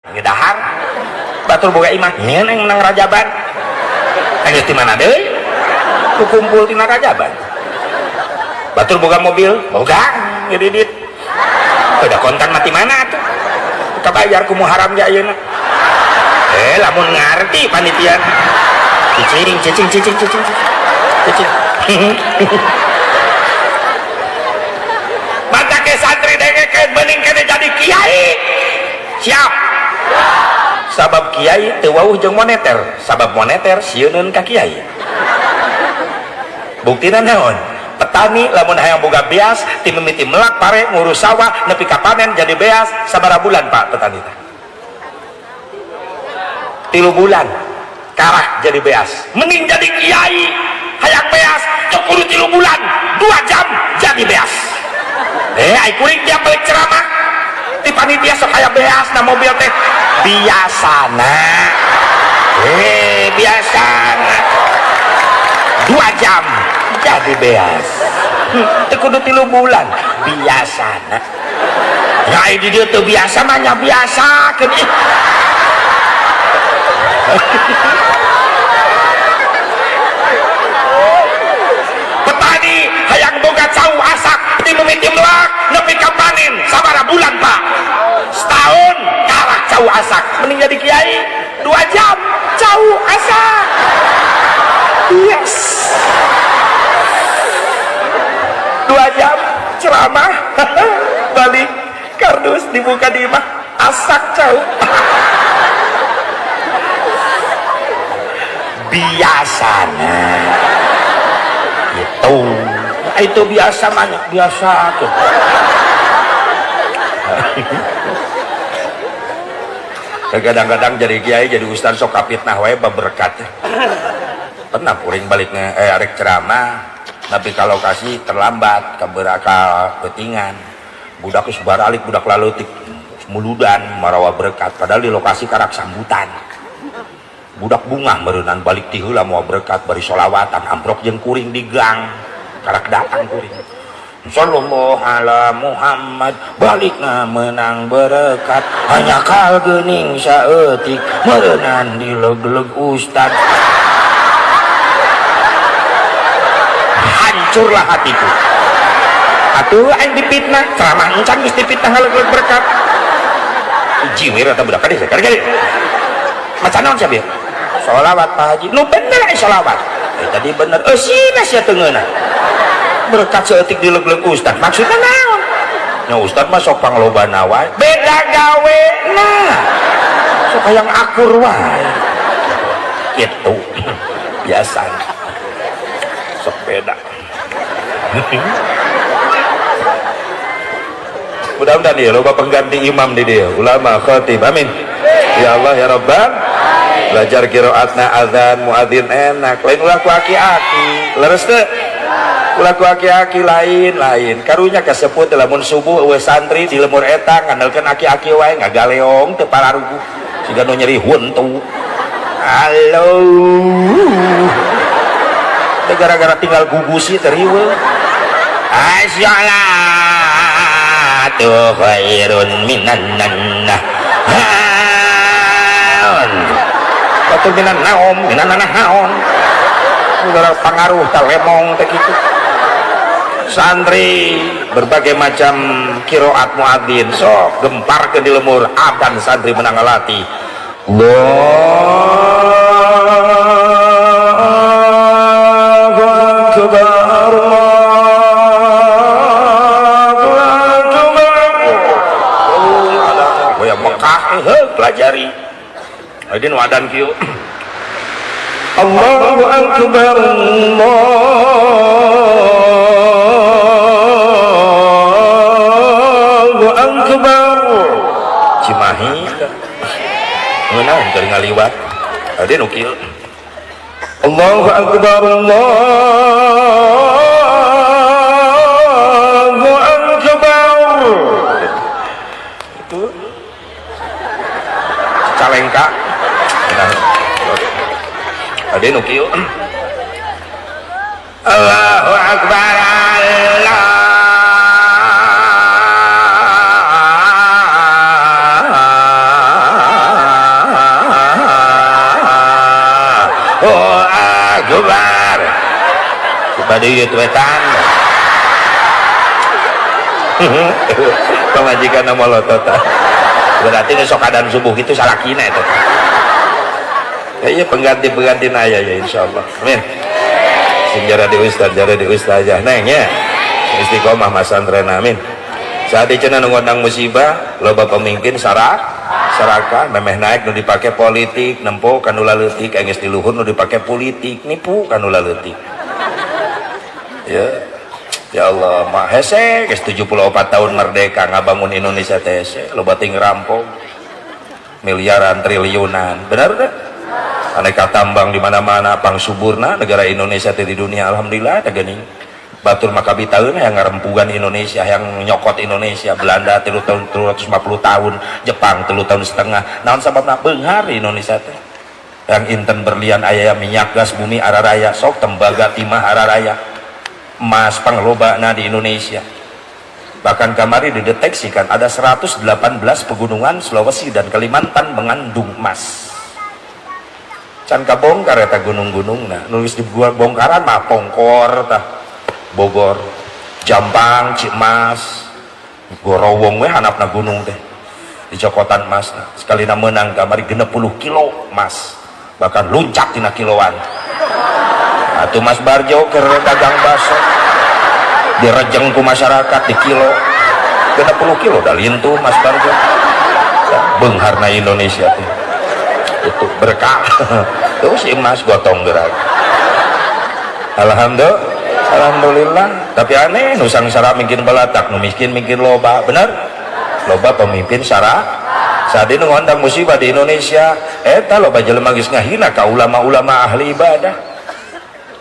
Ngedahar batur boga imah nyeun yang menang rajaban. Geus di mana deui? Ku kumpul tina rajaban. Batur boga mobil, boga ngedidit. Udah kontan mati mana atuh? Kabayar ku muharam ge ayeuna. Lamun ngarti panitia. Cicing cicing cicing cicing cicing. Mata ke santri dengekeun mending kene jadi kiai. Siap. Sabab kiai teu wauh jeung moneter, sabab moneter sieuneun ka kiai. Buktina naon? Petani lamun hayang boga beas ti mimiti melak pare ngurus sawah nepi ka panen jadi beas sabaraha bulan Pak petani teh? 3 bulan karak jadi beas. Mending jadi kiai hayang beas teu kudu 3 bulan, 2 jam jadi beas. Ai kuring tiap balik ceramah di panitia sok aya beas na mobil teh biasana. Biasana 2 jam jadi beas. Teu kudu 3 bulan biasana. Ya ai di dieu teu biasa mah nya biasa keun. Petani hayang boga cau asak di mimiti melak nepi ka panen sabaraha bulan Pak? Setahun karak cau asak. Mending jadi kiai 2 jam cau asak. Yes. 2 jam ceramah balik kardus dibuka di imah asak cau. Biasana gitu. Itu biasa banyak biasa tuh. Kadang-kadang jadi kiai jadi ustaz sok kapitnah wae baberkat. Pernah kuring baliknya arek ceramah tapi kalau kasih terlambat kaberaka petingan budak geus baralik budak laleutik muludan marawa berkat padahal di lokasi karak sambutan budak bungah meureunnan balik ti heula moal berkat bari solawatan amprok jeung kuring di gang karak datang kuring sallallahu ala Muhammad balikna menang berkat hanya kal geuning saeutik meureunnan dileg-leg ustad. Hancurlah hatiku. Atuh aing dipitnah ceramah encan geus dipitnah ngaleg-leg berkat jiwir atau budak kadieu kadieu maca naon sia bieu sholawat Pak Haji nu bener ai sholawat tadi bener eusina sia teu ngeunah berkat saeutik dileg-leg ustad maksudna naon nya ustad mah sok panglobana wae beda gawe nah sok hayang akur wae kitu biasa sok beda. Mudah-mudahan ya loba pengganti imam di dia ulama khatib amin ya Allah ya Rabbal. Belajar qiraatna azan muadzin enak lain ulah ku aki-aki leres teu ulah ku aki-aki lain-lain karunya kaseput lamun subuh eueuh santri di lemur eta ngandalkeun aki-aki wae ngagaleong teu pararuguh siga nu nyeri huntu. Halo teh gara-gara tinggal gugusi teh riweuh. Assalatu khairun minan nannah. Batur minan naom, minan naon. Gara pangaruh ta lemong teh kitu. Santri berbagai macam qiraat muadzin sok gempar ke di lemur adan santri menang ngalati. Allahu akbar Allahu akbar. Oh, ya Mekah heuh pelajari. Ayeuna nu adan kieu. Allahu akbar Allahu akbar. Cimahi ngeunah keur ngaliwat. Ade nu kieu. Allahu akbar Allahu akbar. Itu Cicalengka. Ade nu kieu. Allahu akbar Pada ieu wetan. Pamajikan molotot. Berarti nu sok adan subuh itu salakina eta. Kayaknya pengganti-pengganti aya ya, insyaallah. Amin. Sing jara di ustaz, jara di ustazah neng ya. Istiqomah masantren, amin. Saat cenah nu ngondang musibah, loba pemimpin sarakah, memeh naik nu dipake politik, nempo kanu laleutik, geus di luhur nu dipake politik, nipu kanu laleutik. Ya. Ya Allah, mah hese geus 74 tahun merdeka ngabangun Indonesia teh hese, loba ting rampok. Miliaran, triliunan. Benar kan? Aneka tambang di mana-mana, pang suburna negara Indonesia teh di dunia, alhamdulillah teh geuning. Batur mah kabitaeun yang ngarempugan Indonesia, yang nyokot Indonesia, Belanda 3 tahun, 350 tahun, Jepang 3 tahun setengah. Naon sababna? Beunghar Indonesia teh. Yang inten berlian aya, minyak gas bumi araraya, sok tembaga timah araraya. Emas panglobana di Indonesia. Bahkan kamari dideteksikan ada 118 pegunungan Sulawesi dan Kalimantan mengandung emas. Can kabongkar eta gunung-gunungna. Nulis di bongkaran mah Pongkor tah. Bogor, Jampang, Cimas, Gorowong we hanapna gunung teh. Dicokotan emas. Sekali menang kamari 60 kilo emas. Bahkan luncat tina kiloan. Atuh Mas Barjo keur dagang bakso direjeng ku masyarakat di kilo 60 kilo dah lintuh Mas Barjo. Beungharna Indonesia teh itu berkah. Terus emas gotong gerak, alhamdulillah, alhamdulillah. Tapi aneh, nu sangsara mungkin balatak, nu miskin mungkin loba. Benar, loba pemimpin sara. Saat ini ngondang musibah di Indonesia eta loba jelema geus ngahina ka ulama-ulama ahli ibadah.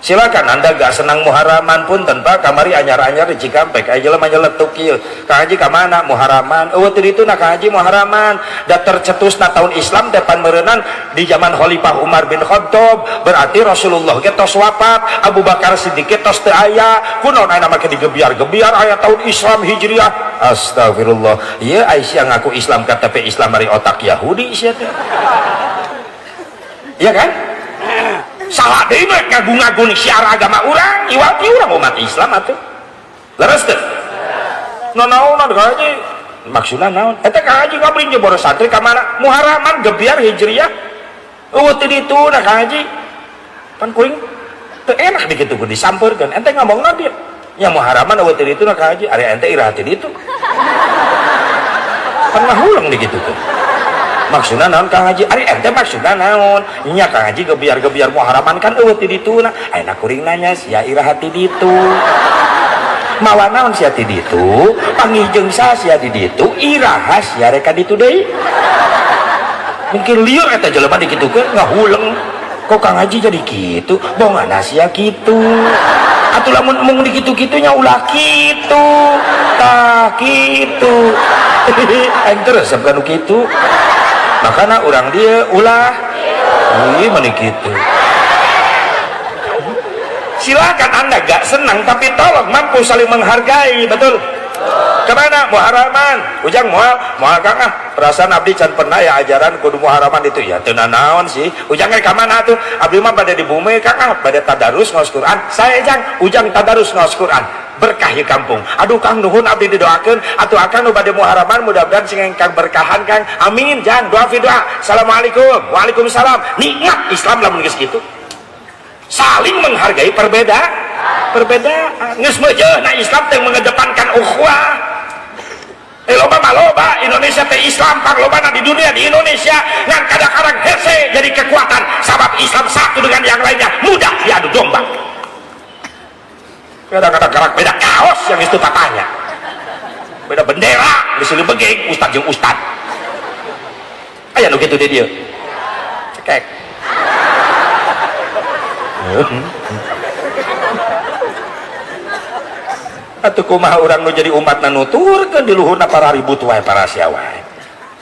Silakan Anda gak senang muharaman pun tanpa kamari anyar-anyar di Cikampek aya jelema nyeletuk kieu, "Kang Haji ka mana?" "Muharaman." Eueuh teu ditu na, Kang Haji, muharaman da tercetusna tahun Islam teh pan meureunnan di zaman Khalifah Umar bin Khattab. Berarti Rasulullah ge tos wafat, Abu Bakar Siddiq ge tos teu aya. Kunaon aya make digebiar-gebiar aya tahun Islam Hijriah? Astagfirullah. Ieu Aisyah ngaku Islam, KTP Islam dari otak Yahudi sia teh. Iya kan? Salah deui mah ngagung-ngagung syiar agama urang, iwal ti urang umat Islam atuh. Leres teu? No naon Kang Haji? Maksudna naon? Eta Kang Haji ngabring jeung boros santri ka mana? Muharaman gebiar Hijriah. Eueuh teu ditu na, Kang Haji. Pan kuring teu enak dikitu ku disampeurkeun. Ente ngomongna dia. Nya muharaman eueuh teu ditu na, Kang Haji. Ari ente iraha teu ditu? Pan ngahuleng dikitukeun. Maksudna naon, Kang Haji? Ari ente maksudna naon? Nya Kang Haji gebiar-gebiar muharaman kan eueuh ti ditu na. Ayeuna kuring nanya, sia iraha ti ditu? Mawa naon sia ti ditu? Panggih jeung saha sia di ditu? Iraha sia rek ka ditu deui? Mungkin lieur eta jelema dikitukeun ngahuleng. Kok Kang Haji jadi kitu? Bongana sia kitu. Atuh lamun mung dikitu-kitu nya ulah kitu. Tah kitu. Aing teu resep kanu kitu. Makanya orang dia ulah. Ih, mana gitu. Silakan Anda gak senang, tapi tolong mampu saling menghargai, betul? Kemana? Muharaman. Ujang moal, moal Kang ah. Perasaan abdi can pernah ya ajaran kudu muharaman itu ya. Teu naon sih. Ujang ka mana tuh? Abdi mah pada di bumi, Kang ah, pada tadarus ngaos Quran. Saya jang, Ujang tadarus ngaos Quran. Berkah di kampung. Aduh Kang, nuhun, abdi didoakeun. Atuh akang nu bade muharaman mudah-mudahan sing engkang berkahan, Kang. Amin, jang. Doa fi doa. Assalamualaikum. Waalaikumsalam. Nikmat Islam lamun geus kitu. Saling menghargai perbedaan. Geus meujeuna Islam teh mengedepankan ukhuwah. Loba mah loba Indonesia teh Islam panglobana di dunia di Indonesia, ngan kadang-kadang hese jadi kekuatan sabab Islam satu dengan yang lainnya mudah diadu domba. Kadang-kadang gerak beda kaos yang itu tatanya beda bendera di sini begeng ustad jeung ustad aya nu kitu di dieu cekek. Atuh kumaha urang nu jadi umat nuturkeun di luhurna para ribut wae, para sia wae.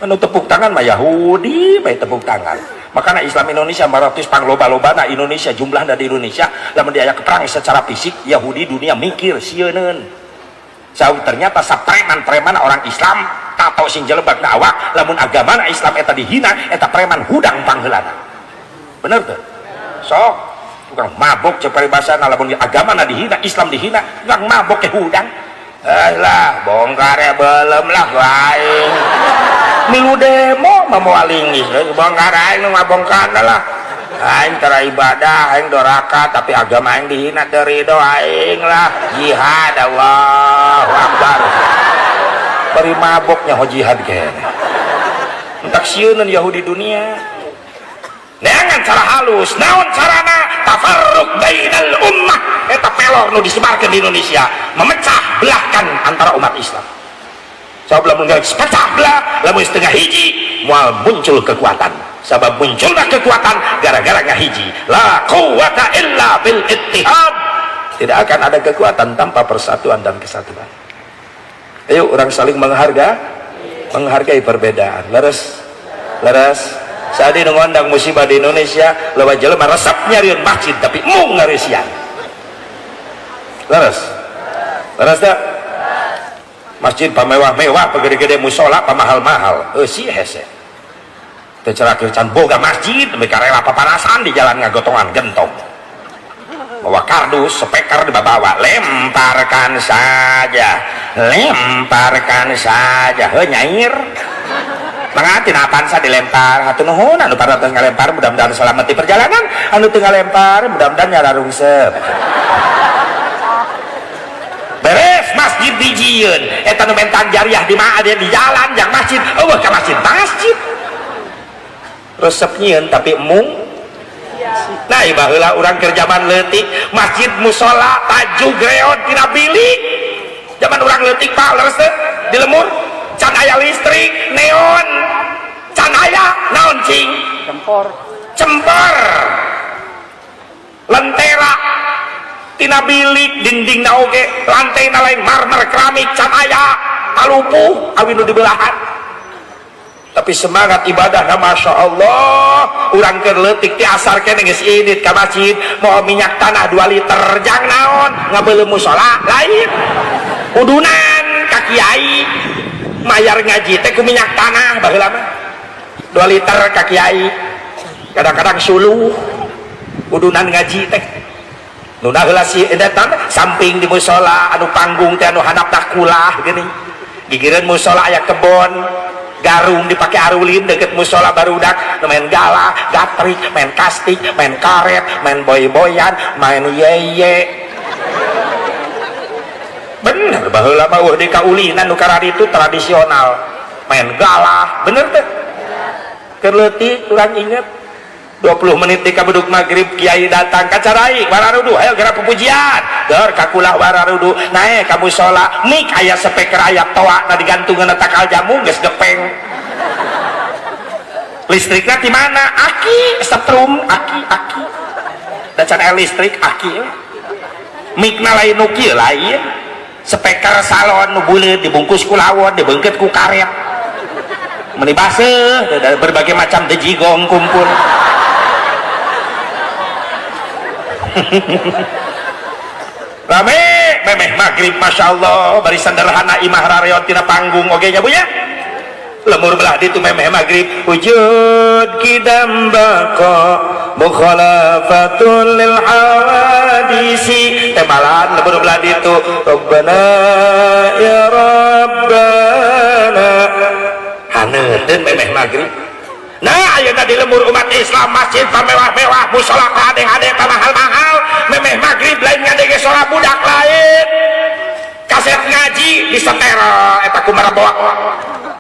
Anu tepuk tangan mah Yahudi bae tepuk tangan. Makanya Islam Indonesia 400 pangloba-lobana Indonesia jumlahna di Indonesia, lamun diayak perang secara fisik Yahudi dunia mikir sieuneun. Jauh ternyata sapreman-preman orang Islam tato sing jelebak na awak, lamun agama Islam eta dihina, eta preman hudang pangheulana. Bener tuh? Sok Tukang mabok cek paribasana, lamun agama na dihina, Islam dihina, tukang mabok ke hudang. Lah bongkar ya belum lah aing. Milu demo mah moal linggis, bongkar aing nu ngabongkar lah. Aing tara ibadah, aing doraka, tapi agama aing dihina teu rido aing lah. Jihad, Allahu Akbar. Bari maboknya ho jihad kene. Entak sieuneun Yahudi dunia. Neangan cara halus, naon carana? Tafarruq bainal ummah. Eta pelor nu disebarkan di Indonesia, memecah belahkan antara umat Islam. Sabab lamun geus pecah belah, lamun setengah hiji, moal muncul kekuatan. Sabab munculna kekuatan gara-gara ngahiji. La quwata illa bil ittihad. Tidak akan ada kekuatan tanpa persatuan dan kesatuan. Ayo orang saling menghargai perbedaan. Leres, leres. Saat ini ngondang musibah di Indonesia, loba jelema resep nyarian masjid tapi mung ngareusian. Leres, leres tak? Masjid pamewah-mewah, pagede-gede, musola pamahal-mahal. Eusi hese. Teu cerakir can boga masjid, mereka rela papanasan di jalan ngagotongan gentong. Bawa kardus, speaker dibawa, lemparkan saja, lemparkan saja. Heuh nyair. Mangga tina Avanza dilempar, hatur nuhun anu parantos ngalempar, mudah-mudahan selamat di perjalanan, anu teu ngalempar mudah-mudahan nyararungsep. Beres masjid dijieun, eta nu mentan jariah di mana di jalan yang masjid, eueuh ka masjid, masjid. Resep nyieun tapi mung. Nah, baheula urang keur zaman leutik, masjid musola tajug reot tina bilik. Zaman urang leutik Pak, leres teu? Di lemur can aya listrik, neon. Can aya naon cing? Cempor. Cempor. Lentera tina bilik, dindingna oge, lantaina lain marmer keramik, can aya, talupuh awi nu dibelahan. Tapi semangat ibadah, nah, Masya Allah, urang keur leutik ti asar kene geus indit ka masjid, mau minyak tanah 2 liter jang naon, ngabeuleuh musola lain. Udunan ka kiai mayar ngaji teh ku minyak tanah baheula mah. 2 liter ka kiai. Kadang-kadang suluh udunan ngaji teh. Nu heula si eta samping di musola anu panggung teh anu handapna kulah geuning. Gigireun musola aya kebon, garung dipakai arulin deket musola barudak main galah, gatrik, main kastik, main karet, main boy-boyan, main yeye. Bener baheula mah eueuh di kaulinan nu itu tradisional. Main galah, bener teh? Keur leutik urang inget 20 menit di kabeduk maghrib kiai datang kacarai wararudu, ayo gerak pujian dor kakulah wararudu naik ka musola mik aya speaker aya toa na digantungan takal jamu geus gepeng listriknya di mana aki setrum aki aki da can aya listrik aki mikna lain nu kieu lain speaker salon nu buleut dibungkus ku lawon dibeungkeut ku karet meni baseuh berbagai macam dejigong kumpul. Rame memeh maghrib Masya Allah bari sederhana imah rareot tina panggung oge nya bu nya lemur belah ditu memeh maghrib wujud kidam baqa mukhalafatul lil hawadisi temalan lemur belah ditu Rabbana ya Rabbana haneutkeun memeh maghrib. Nah, ayeuna di lemur umat Islam masjid pamewah-mewah, musola hade-hade pamahal-mahal, memeh maghrib lain ngadenge sholat budak lain. Kaset ngaji disetel eta kumaha bawa.